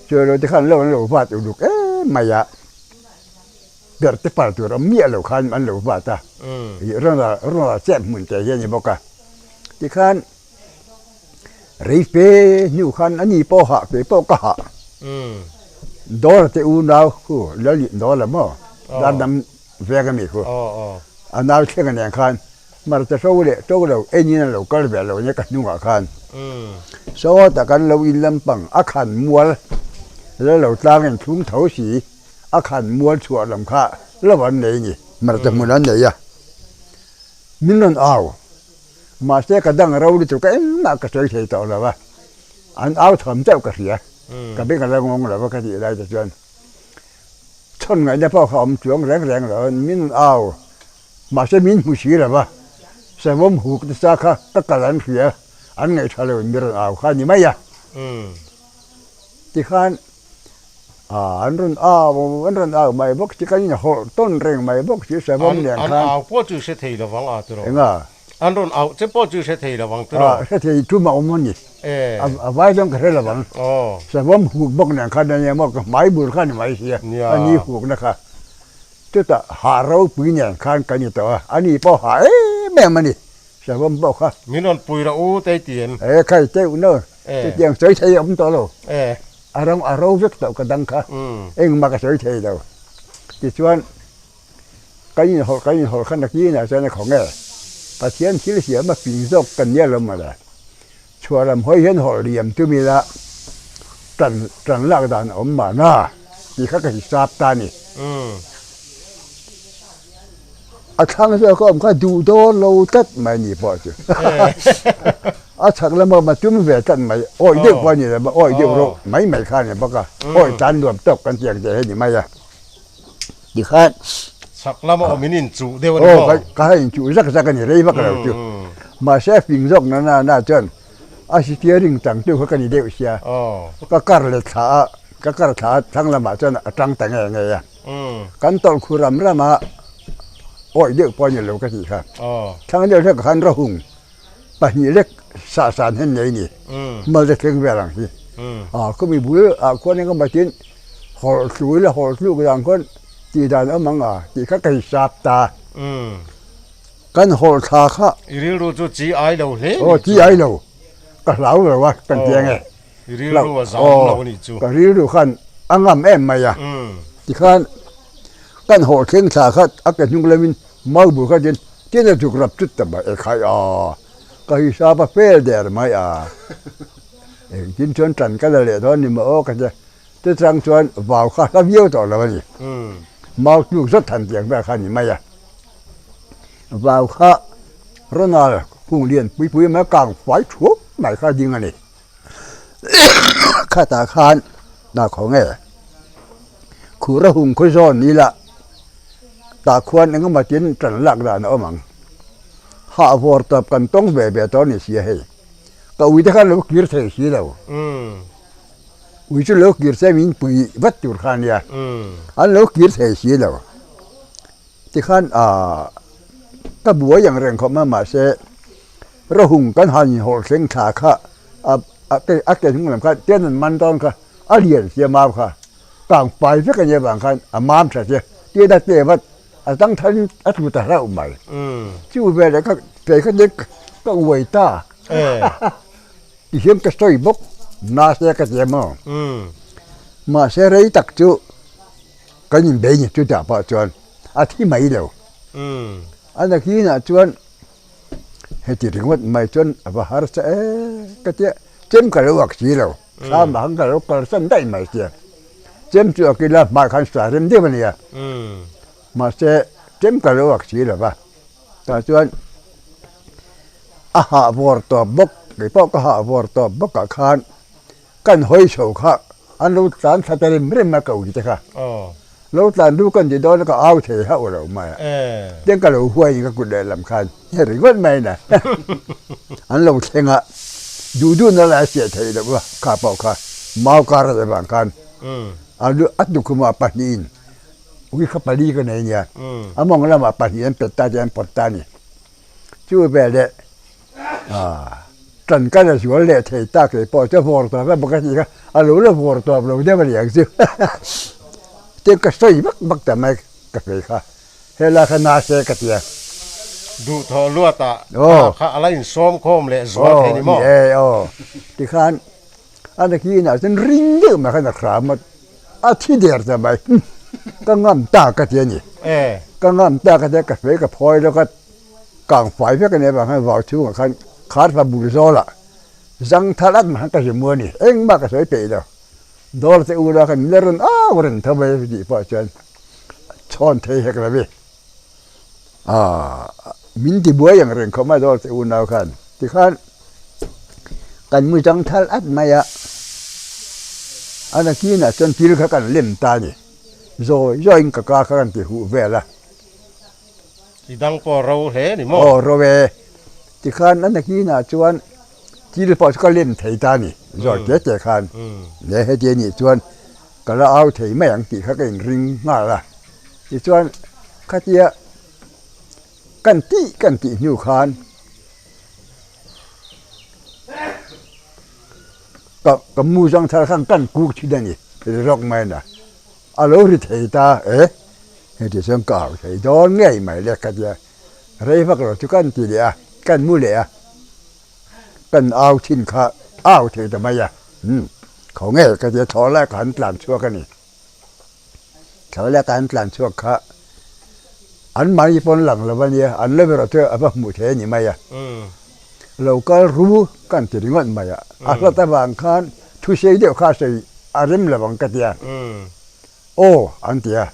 B: chuai lo te khan lo an lo vat uluk em mai a. Ber te pal tur awm miah lo khan an lo vat a, ih rawn rawn chep hmun te hi a ni bawk a. Tikhan rei fe hnu khan a ni pawh hah kei pawh ka hah. Dawla te unau khu Lalit Dawla maw Darnam veng a mi khu a nau thleng a nen khan hmarcha hro leh to lo enin a lo kal ve lo nia ka hnungah khan. Sawtah kan lo in lampang a khan mual la lo tlang in thlung tho si. A khan mual chhuah lam kha lo an nei ni. Hmarcha hmun an nei a, min rawn au. Mahse ka dang ro lutuk ka engmah ka sawi thei tawh lo a, an au tham chauh ka hria. Ka beng a la ngawng lo a ka tih lai te chuan chhawn ngaihna pawh kha awm chuang reng reng lo a, min rawn au. Mahse min hmu si lo a, savawm huk nasa kha ka kal an hria, an ngaihṭha lo in min rawn au kha a ni mai a. Tikhan. An rawn au, an rawn au mai bawk si, kan inhawlh tawn reng mai bawk si savawm nen khan.
A: An au pawh chu hre thei lovang a tiraw?
B: Enga?
A: An rawn auh che pawh chu hre thei lovang tiraw?
B: Hre thei tum a awm a ni. A vai chuan ka hre lovang. Savawm huk bawk nen khan ania maw, ka hmai bur kha a ni mai si a, a ni hukna kha. Chutah hah ropui nen khan kan ni tawh a, a ni pawh hah em em a ni, savawm pawh kha.
A: Min rawn pui rawh u tei ti em?
B: E khai teuh no, chutiang sawi thei a awm tawh lo. A ram a ro vek tawh ka dang kha engmah ka sawi thei lo. Tichuan kan inhawlh kan inhawlh kha nakinah chuan a khaw nge Pathian thil siam a ping zawk kan nia lo mawle. Chhuah lam hawi hian hawlh liam tum ila tan tan lak dan a awm mahna tih kha ka hisap ta a ni. A thlang zawk a awm kha duh dawn lo tlat mai ni pawh chu. A chhak lama awm a tum ve tlat mai, awih deuh pawh a ni lo va, awih deuh rawh mai mai kha a ni bawk a, awih tlan nuam tawk kan tih ang teh hi a ni mai a. Tikhan.
A: Chhak lama awm in inchuh deuh a ni maw?
B: Aw, ka han inchuh zak zak a ni, rei vak lo chu. Mahse a fing zawk na na na chuan. A steering tang tu kha ka ni deuh sia. Ka kar leh thla a, ka kar thla a thlang lamah chuan a tang ta nge nge a. Kan tawlh khu ram ram a, awih deuh pawh a ni lo ka tih kha. Thlang deuh hlek ah khan rawhung pahnih lek sah san hian nei a ni. Mal te thleng vel ang hi. Khumi bul ah khuan engemaw tin hawlh tlu ila hawlh tluk dan khuan tih dan a awm ang a tih kha ka hisap ta. Kan hawlh thla kha.
A: I rilru chu chi ai lo hle
B: ni chu. Aw chi ai lo. Ka hlau lo a kan ti ange.
A: I rilru a zam lo a nih chu.
B: Ka rilru khan a ngam em mai a. Tikhan kan hawlh thleng thla kha a ke hnung lamin mau bur kha tin tin a zuk rap chut ta mai e khai a. Ka hisap a fel der mai a. Engtin chuan tan ka la leh dawn ni maw aw ka tia. Chutang chuan vau kha hla viau tawh lo a ni. Mau tluk zawt than tiang vel kha a ni mai a. Vau kha Ronald hung lian pui pui mai kang fai thuak mai kha a ding a ni. Khatah khan dah khaw nge khur a hung khaw zawn ni la tah khuan engemaw tin tan lak dan a awm ang. Hah vawr tawp kan tawng ve ve tawh a ni sia hei. Ka ui te khan lo kir thei si lo. Ui chu lo kir se min pui vat tur kha ania, an lo kir thei si lo. Tikhan aah ka buai ang reng khawp a mahse rawhung kan han inhawlh thleng thla kha a a ke hnung lam kha tian an man dawn kha a lian sia mau kha kang fai vek ania vang khan a mam tha sia tian a che vat a tang tharin a tlu ta hlauh mai. Chu veleh kha kei kha ka uai ta. Tihian ka sawi bawk nase ka ti a maw? Mahse rei tak chu kan inbei ni chutah pawh chuan a thi mai lo. A nakinah chuan heti ringawt mai chuan a va harsa e ka tia chem ka lo ak si lo. Thlam ah khan ka lo kalsan daih mai sia. Chem chu ak ila hmai khan sa rem deuh a nia. Mahse chem ka lo ak si lo va. Tah chuan a hah vawr tawp bawk, kei pawh ka hah vawr tawp bawk ah khan kan hawi chho kha an lo tlan thla ta rem rem a ka ui te kha. Lo tlan ru kan ti dawn a ka au thei hauh lo mai a. Tiang ka lo huai in ka kut lehlam khan he ringawt mai na an lo thleng a, duh duh na lai a chiah theih loh a kha pawh kha mau kar avang khan a tukhumah pahnihin Ui kha pali ka nei nia, a mawng lamah pahnih an pet ta tih an pawt ta a ni. Chu veleh tan ka la zual leh thei ta kei pawh chu vawr tawp emaw ka tih kha a lo la vawr tawp lo deuh a ni ang chu. Tin ka sawi vak vak ta mai ka sawi kha, helai kha na se ka ti a.
A: Duhthawh luatah kha a la insawm khawm leh zual thei ni maw?
B: Aw ni e aw, tikhan a nakinah chuan ring deuh mai khan a hram a. A thi der ta mai. Ka ngam ta ka ti a ni. Ka ngam ta ka ti a, ka fei ka phawi lawk a, kang fai vek a nih avang khan vau chhungah khan khar fa bul zawlah zang thar at mai khan ka hmu a ni. Engmah ka sawi peih lo. Dawr te ula khan min la rawn au reng tho mai a tih pawh chuan chhawn thei hek lo i. Aaa min ti buai ang reng khawp mai dawr te unau khan. Tikhan kan mu zang thal at mai a, a nakinah chuan thil kha kan lem ta a ni. Zawi zawiin ka ka kha kan ti huh vel a.
A: I dang pawh ro hle a ni maw?
B: Aw ro e. Tikhan a nakinah chuan thil pawh chu ka lem thei ta a ni zawi te te khan. Nge heti anih chuan ka la au thei mai ang tih kha ka inring nghal a. Tichuan khatia kan tih kan tih hnu khan ka ka mu zang thar khan kan kuk thin a ni ri rawk mai na a lo ri thei ta e heti chuan ka au thei dawn ngei mai le khatia rei vak lo chu kan ti leh a kan mu leh a kan au thin kha au thei ta mai a umm khaw nge khatia thlawh lai ka han tlan chhuak a ni. Thlawh leh an tlan chhuak kha an mahni pawn lang lo a nia, an la erawh chu a va hmuh thei a ni mai a. Lo kal ru kan ti ringawt mai a, a hlat avang khan thu sei deuh kha a sawi a rem lo ang ka ti a. Aw an ti a,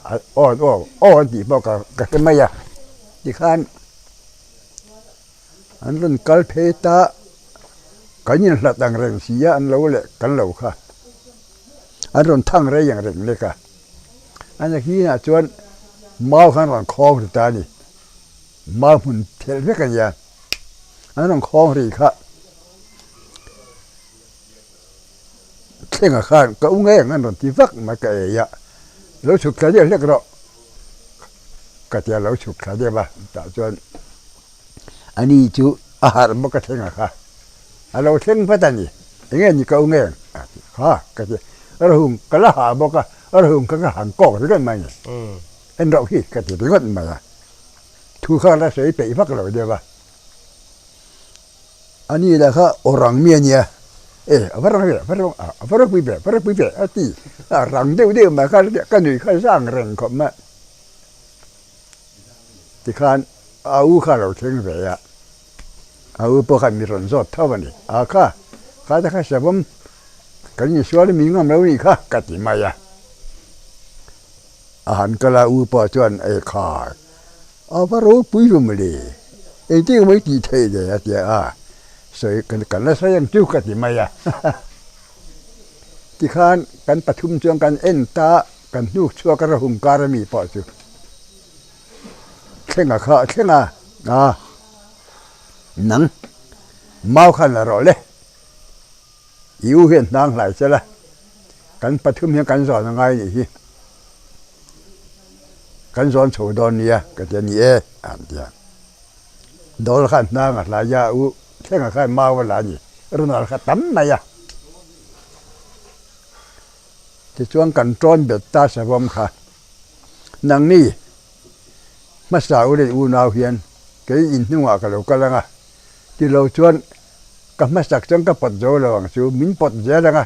B: aw aw aw an tih pawh ka hre mai a. Tikhan an rawn kal phei ta, kan inhlat ang reng si a, an lo leh kan lo kha. An rawn thang rei ang reng lek a, a nakinah chuan mau khan rawn khawng ri ta a ni. Mau hmun thelh vek a nia, an rawn khawng ri kha. Thlenga khan ka u ngeng an rawn ti vak mai ka ei a, lo chhuk thla deuh hlek rawh ka ti a, lo chhuk thla deuh a, tah chuan ani chu a harh bawk a Thlenga kha a lo thleng vat a ni, enge ni ka u ngeng a ti kha ka ti a, Rahung ka la hah bawk a, Rahung kha ka han kawk ringawt mai a ni, en rauh hi ka ti ringawt mai a, thu kha la sawi peih vak lo deuh a. A ni lah kha aw rang mi a nia, e a va rang ve, a va rang a va ropui ve, a va ropui ve a ti a rang deuh deuh mai kha ka nuih kha zang reng khawp mai. Tikhan a u kha a lo thleng ve a, a u pawh khan mi rawn zawt tho a ni, a kha kha te kha savawm kan insual a mi ngam lo nih kha ka ti mai a. A han kal a u pawh chuan e khai. A va ropui ve mawle, engtin mai tih theih le a ti a, sawi kan la sawi ang chu ka ti mai a. Tikhan kan pathum chuan kan en ta, kan hnuk chhuak a rahung kar ami pawh chu thlenga kha a thleng a, a nang mau khan la rawh le, i u hian hnang hlai che la, kan pathum hian kan zawn a ngai nih hi. Kan zawn chho dawn nia ka ti a ni e a han ti a. Dawl khan hnang a hlai a, u thlengah khan mau a la a ni, runal kha tam mai a. Tichuan kan tawn bet ta savawm kha, nangni hmasa u leh unau hian kei inhnungah ka lo kal ang a, tilo chuan ka hmasak chuan ka pawt zo lo ang chu, min pawt zel ang a,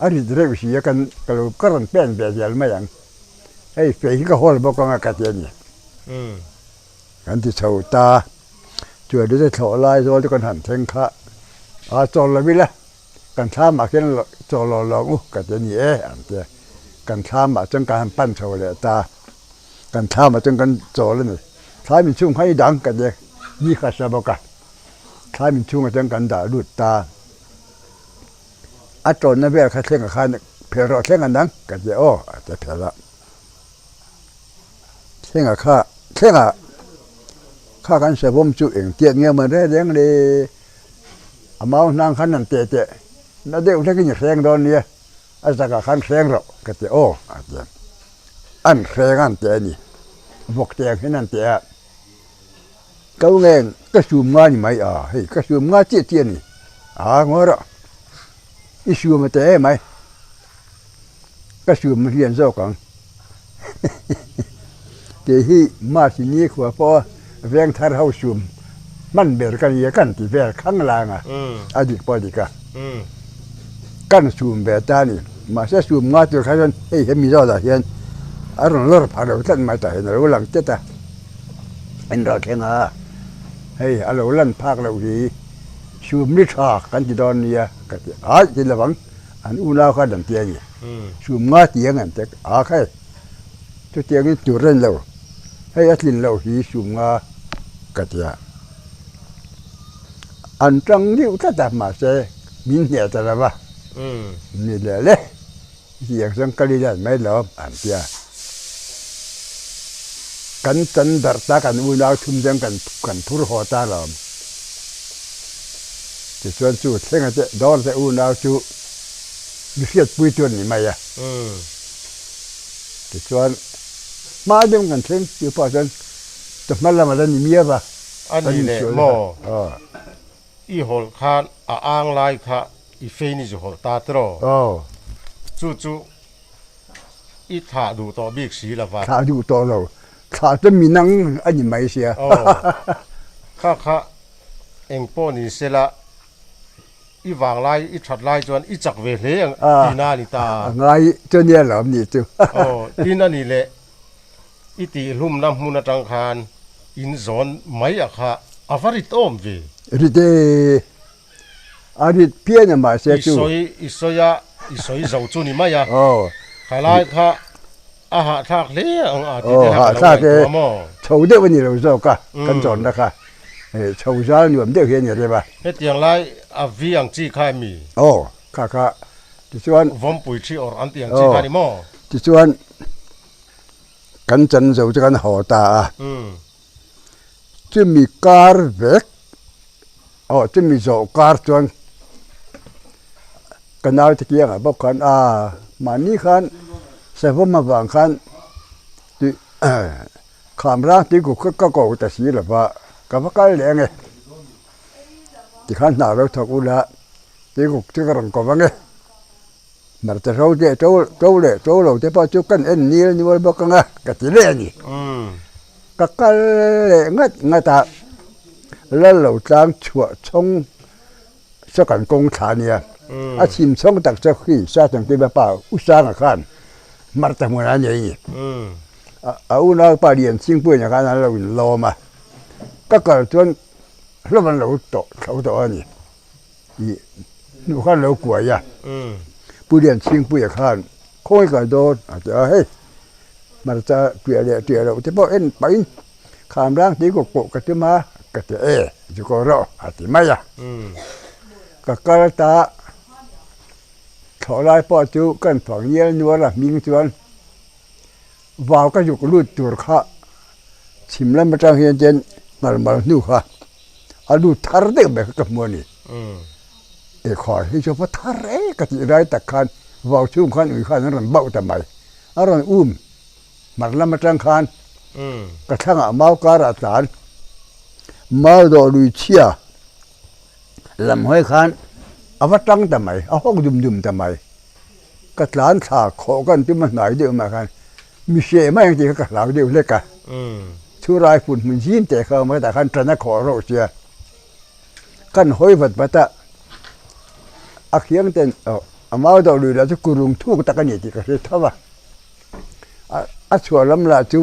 B: a rit reuh si a kan ka lo ka rawn pen ve zel mai ang, hei fei hi ka hawl bawk ang a ka ti a ni. Kan ti chho ta, chuan te thlawh lai zawl te kan han thleng kha a chawl lo ila kan thlamah khian chawl lo lo ang u ka ti a ni e an ti a, kan thlamah chuan kan han pan chho leh ta, kan thlamah chuan kan chawl a ni, thlai min chhung kha i dang ka ti a, ni kha sa bawk a. Thlai min chhungah chuan kan dah lut ta. A tawnna vel kha thlengah khan phelh rawh thleng an ang ka ti a, aw a ti a phelh a. Thlengah kha thlengah kha kan savawm chu engtiat nge maw reng reng le a mau hnang khan an teh teh na deuh hlekin i hreng dawn nia a zakah khan hreng rawh ka ti a, aw a ti a. An hreng a an teh a ni, vawk teh ang hian an teh a. Ko ngeng ka sum nga ni mai a, hei ka sum nga chiah chiah a ni a ngawi rawh i sum a teh em ai ka sum hian zawk ang kei hi March ni khua pawh a veng thar ho sum hman ber ka nia kan ti vel khang lang a a dik pawh a dik a kan sum ve ta a ni mahse sum nga tur kha chuan hei hemi zawtah hian a rawn lawr phah lo tlat mai tah hian a lo lang tlat a. En rawh thleng a, hei a lo lan phak loh hi sum ni tha kan ti dawn nia ka ti a, ti lo ang an unau khan an ti a ni, sum nga ti ang an ti a kha e, chutiangin tur a ni lo, hei a tlin loh hi sum nga ka ti a, an tang deuh tlat a mahse min hneh ta lo va, ni leh le. Hetiang chuan ka ri dan mai lo an ti a. Kan chan darh ta kan unau thum chuan kan kan phur haw ta lo. Tichuan chu thlenga te dawr te unau chu mi hriatpui chu an ni mai a. Tichuan hma deuh kan thleng chu pawh chuan chawhma lamah la ni miau a.
A: A ni leh maw? I hawlh khan a ang lai kha i fein i zu hawlh ta tiraw?
B: Aw.
A: Chu chu i thlah duh tawh bik si lo va.
B: Thlah duh tawh lo. Thlah chu minang a ni mai sia.
A: Aw. Kha kha eng pawh ni sela i vang lai i that lai chuan i chak ve hle ang tihna a ni ta.
B: A ngai chu nia lo ni chu.
A: Aw, tin a ni leh. I tihhlumna hmun atang khan in zawn mai a kha a va rit awm ve.
B: Rit e, a rit phian a mahse
A: chu. I sawi i sawi a, i sawi zo chu ni mai a.
B: Aw.
A: Kha lai kha a hahthlak hle ang a ti te kha ka lo ngaihtuah maw?
B: Chho deuh a ni lo zawk a, kan zawnna kha. Chho zal nuam deuh hi a ni rem a.
A: Hetiang lai a vi ang chi kha emi?
B: Aw, kha kha tichuan.
A: Vawmpui thi awrh an tih ang chi kha ni maw?
B: Tichuan. Kan chan zo chu kan haw ta a, chumi kar vek aw chumi zawh kar chuan. Ka naute kiangah bawk khan a mahni khan savawm avang khan tih kham rang tui kuk kha ka ko ta si lo va, ka va kal leh ange tikhan hna lo thawk ula tui kuk chu ka rawn ko vang e. Hmarcha ro leh to to leh to lo te pawh chu kan en nil nual bawk ang a ka ti leh a ni. Ka kal leh ngat ngat a, lal lo tlang chhuah chhawng saw kan kawng thla a nia. A chhim chhawng tak chu khi Satan Kiva pa U Sanga khan hmarcha hmunah a nei a ni. A unaupa Lianchhingpuiina khan an lo inlawm a, ka kal chuan hlawm an lo tawh thlo tawh a ni. Ih hnu khan lo kuai a, Pu Lianchhingpuia khan khawi kal dawn a ti a, hei hmarcha tuiah leh tuiah loh te pawh en pahin kham rang tui kawk pawh ka tum a ka ti e zu ko rawh a ti mai a, ka kal ta thlawh lai pawh chu kan fang ngial nual a hming chuan vau ka zuk lut tur kha chhim lam atang hian chuan ngalmal hnu kha a lut thar deuh mai kha ka hmu a ni. Ekhawr hi chu va thar e ka tih lai tak khan vau chhung khan ui khan an rawn bauh ta mai. A rawn um hmar lam atang khan ka thlangah mau karah tlan mau dawh lui chhia lam hawi khan a va tang ta mai, a hawk dum dum ta mai. Ka tlan thla khawh kan tum a hnai deuh mah khan mi hreh mai ang tih kha ka hlau deuh hlek a. Chhurai hmun hmun zim teh kha a awm a tah khan tan a khawh reuh sia. Kan hawi vat vat a, a khiang ten a mau deuh lui lah chu kurung thuk tak a ni tih ka hre tho a. A chhuah lam lah chu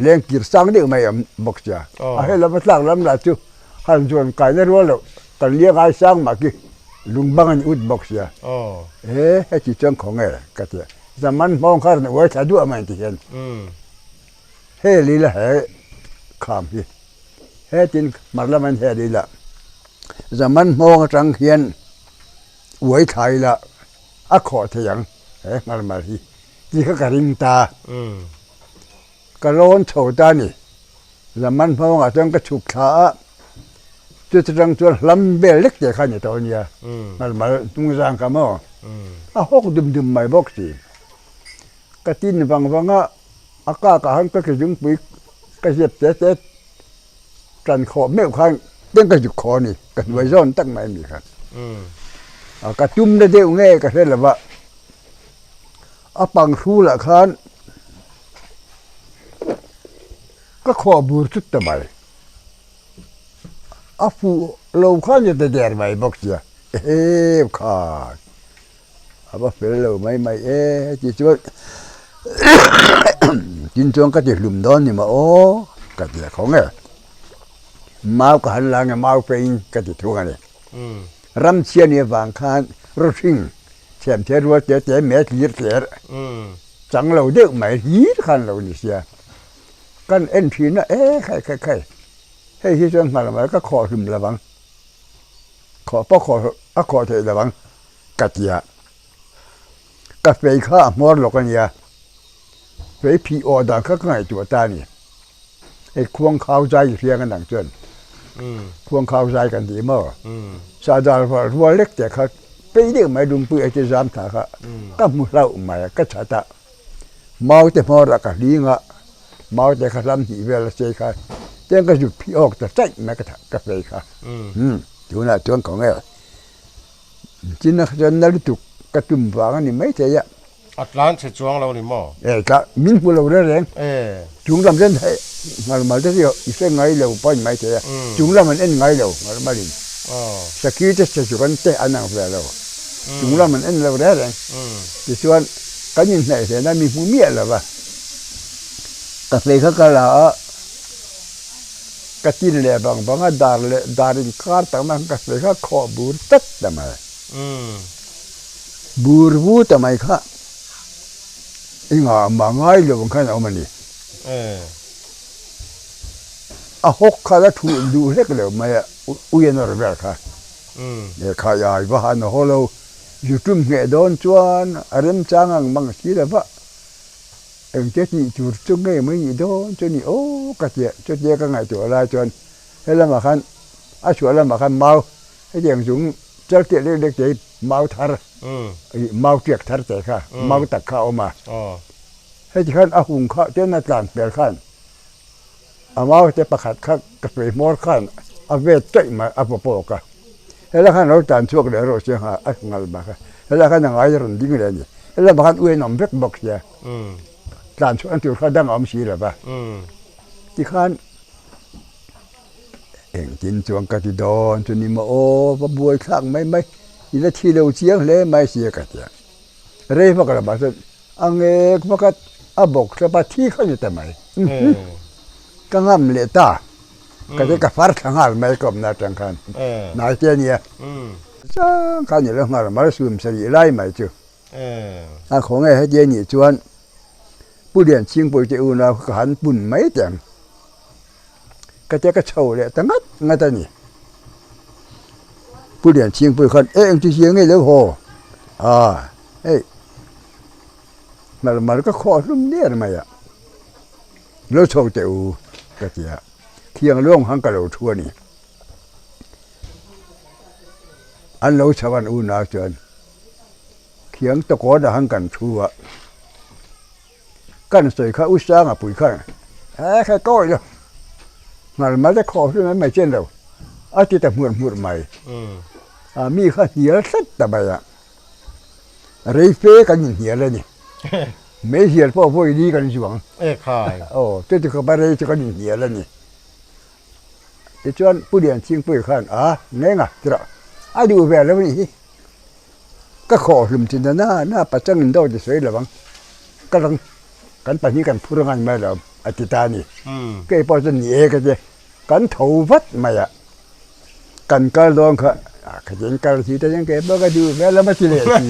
B: leng kir sang deuh mai a awm bawk sia. A he lama tlak lam lah chu han zuan kaina rual loh kan liang ai sang mah khi lung bang a ni ut bawk sia. E heti chuan khaw nge ka ti a, zaman hmawng kha rawn uai thla duah mai ang ti hian hel ila he kham hi hetin hmar lam an hel ila zaman hmawng atang hian uai thla ila a khawh thei ang he hmar mar hi tih kha ka ring ta. Ka lawn chho ta a ni. Zaman hmawngah chuan ka chhuk thla a, chuti tang chuan hlam vel lek teh kha a ni tawh a nia, ngalmal hnung zang kha maw a hawk dum dum mai bawk si. Ka tin vang vang a, a kakah khan ka kezungpui ka zep te te tan khawh meuh khan teng ka zuk khawh a ni, ka hnuai zawn tak mai a ni kha. Ka tum na deuh nge ka hre lo va. A pang hrulah khan ka khuah bur chut ta mai. A fuh lo khan ni ta der mai bawk sia. Ehem khan a va fel lo mai mai e ti chuan tin chuan ka ti hlum dawn ni maw aw ka ti a khawng e. Mau ka han la nge mau peiin ka ti thung a ni. Ramchhia ni avang khan rawhring Thiamthei rual te te me tlir tler chang lo deuh mai hlir khan lo ni sia. Kan en thin a e khai khai khai hei hi chuan nghal mai ka khawh hlum lo ang khawh pawh khawh a khawh theih lo ang ka ti a. Ka fei kha a hmawr lawk a nia fei phih awh dan kha ka ngaihtuah ta a ni. Hei khuang khau zai i hriang a nang chuan khuang khau zai kan tih maw sahdal rual lek te kha pei deuh mai lungpui a ti zam thla kha ka hmu hlauh mai a ka chhat a mau te hmawr ah ka hling a mau te kha hlam hnih vel a sei kha tiang ka zut phih awk ta chaih mai ka fei kha tunah chuan khaw nge chin a chuan na lutuk ka tum vang a ni maithei a.
A: A tlan chhe chuang lo ni maw?
B: E tla min hmu lo reng reng. E. Chung lam chuan hei ngalmal te chu i hre ngai lo pawh a ni maithei a. Chung lam an en ngai lo ngalmal in. Sakhi te che chu kan te an ang ve lo. Chung lam an en lo reng reng. Tichuan kan inhnaih hlena mi hmu miah lo va. Ka fei kha ka la a, ka tin leh vang vang a dar leh dar inkar tak na ka fei kha khawh bur tlat ta mai. Bur vu ta mai kha i ngah mah ngai lo ang khan a awm a ni. A hawk kha la thuh duh hlek lo mai a, ui a nawr vel kha. Lehkha i ai va han a haw lo, zu tum ngheh dawn chuan a remchang ang mang si lo va, engte tih tur chu ngei mai nih dawn chu ni aw ka tia, chutia ka ngaihtuah lai chuan helamah khan a chhuah lamah khan mau hetiang chung chal teh lek lek te hi mau thar. Ih mau tiak thar te kha mau tak kha a awm a. Heti khan a hung kha ten a tlan hmel khan a mau te pakhat kha ka sawi hmawr khan a vet chaih mai a vaw pawk a. Helai khan a lo tlan chhuak leh erawh sia a ngal bak a. Helai khan a ngai a rawn ding leh a ni. Helai ah khan uian awm vek bawk sia. Tlan chhuah na tur kha dang a awm si lo va. Tikhan Engtin chuan ka ti dawn chu ni maw aw, va buai thlak mai mai, i la thi lo chiang hle mai sia ka ti a. Rei vak lamah chuan a ngek vak a, a bawk thlap a, thi kha ni ta mai. Ka ngam leh ta, ka ti ka far thla nghal mai ka awmna atang khan, hnai te a nia. Chang khan i lo nghal mal sum sarih lai mai chu. A khawnge heti a nih chuan Pu Lianchhingpui te unau kha ka han pun mai teh ang. Ka tia ka chho leh ta ngat ngat a ni. Pu Lianchhingpui khan e engti zia nge lo haw? A hei hmalmal ka khawh hlum ner mai a, lo chho teh u ka ti a, thiang luang han ka lo thu a ni. An lo chho an unau chuan thiang tawkawn ah han kan thu a. Kan sawi kha u Sanga pui khan he kha kawi lo ngal mal te khawh hlum em mai chen lo a ti ta hmur hmur mai a mi kha hnial tlat ta mai a rei fe kan in hnial a ni meizial pawh vawi li kan zuang aw chuti khawpa rei chu kan in hnial a ni tichuan Pu Lianchhingpuii khan a ngenga tirah a duh ve lo a nih hi. Ka khawh hlum chin a na na pachang in dawt i sawi lo ang, ka lang kan pahnih kan phur ngan mai lo a ti ta a ni. Kei pawh chuan ni e ka ti, kan tho vat mai a, kan kal dawn kha khatiang kal si te hian kei pawh ka duh ve lam a ti leh si,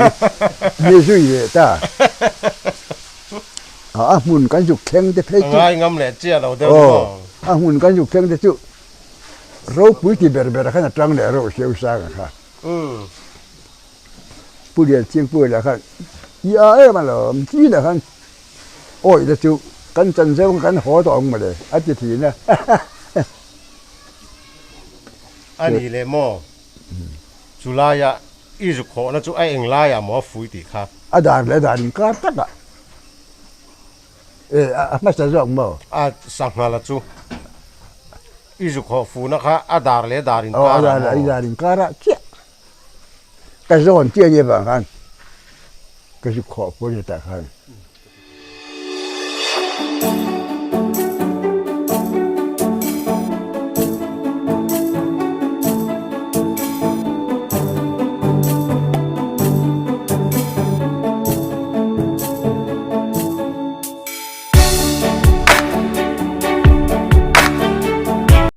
B: mi zui leh ta. A hmun kan zuk thleng te phei chu.
A: A ngai ngam leh chiah lo deuh ni maw?
B: A hmun kan zuk thleng te chu ropui ti ber ber khan a tang leh reuh siau sang a kha. Pu Lianchingpuia lah khan i a em alawm ti lah khan awih te chu kan chan zeuh kha kan haw tawh ang mawle a ti thin a.
A: A ni leh maw? Chu laia i zuk hawhna chu a eng laiah maw a fui tih kha?
B: A dar leh a dar inkar takah e a hmasa zawk maw?
A: A sanghala chu. I zuk hawh fuhna kha a dar leh dar inkar ah maw?
B: Aw, a dar leh dar inkar ah chiah. Ka zawn chiah nia vang khan ka zuk hawh fuh a ni tah khan.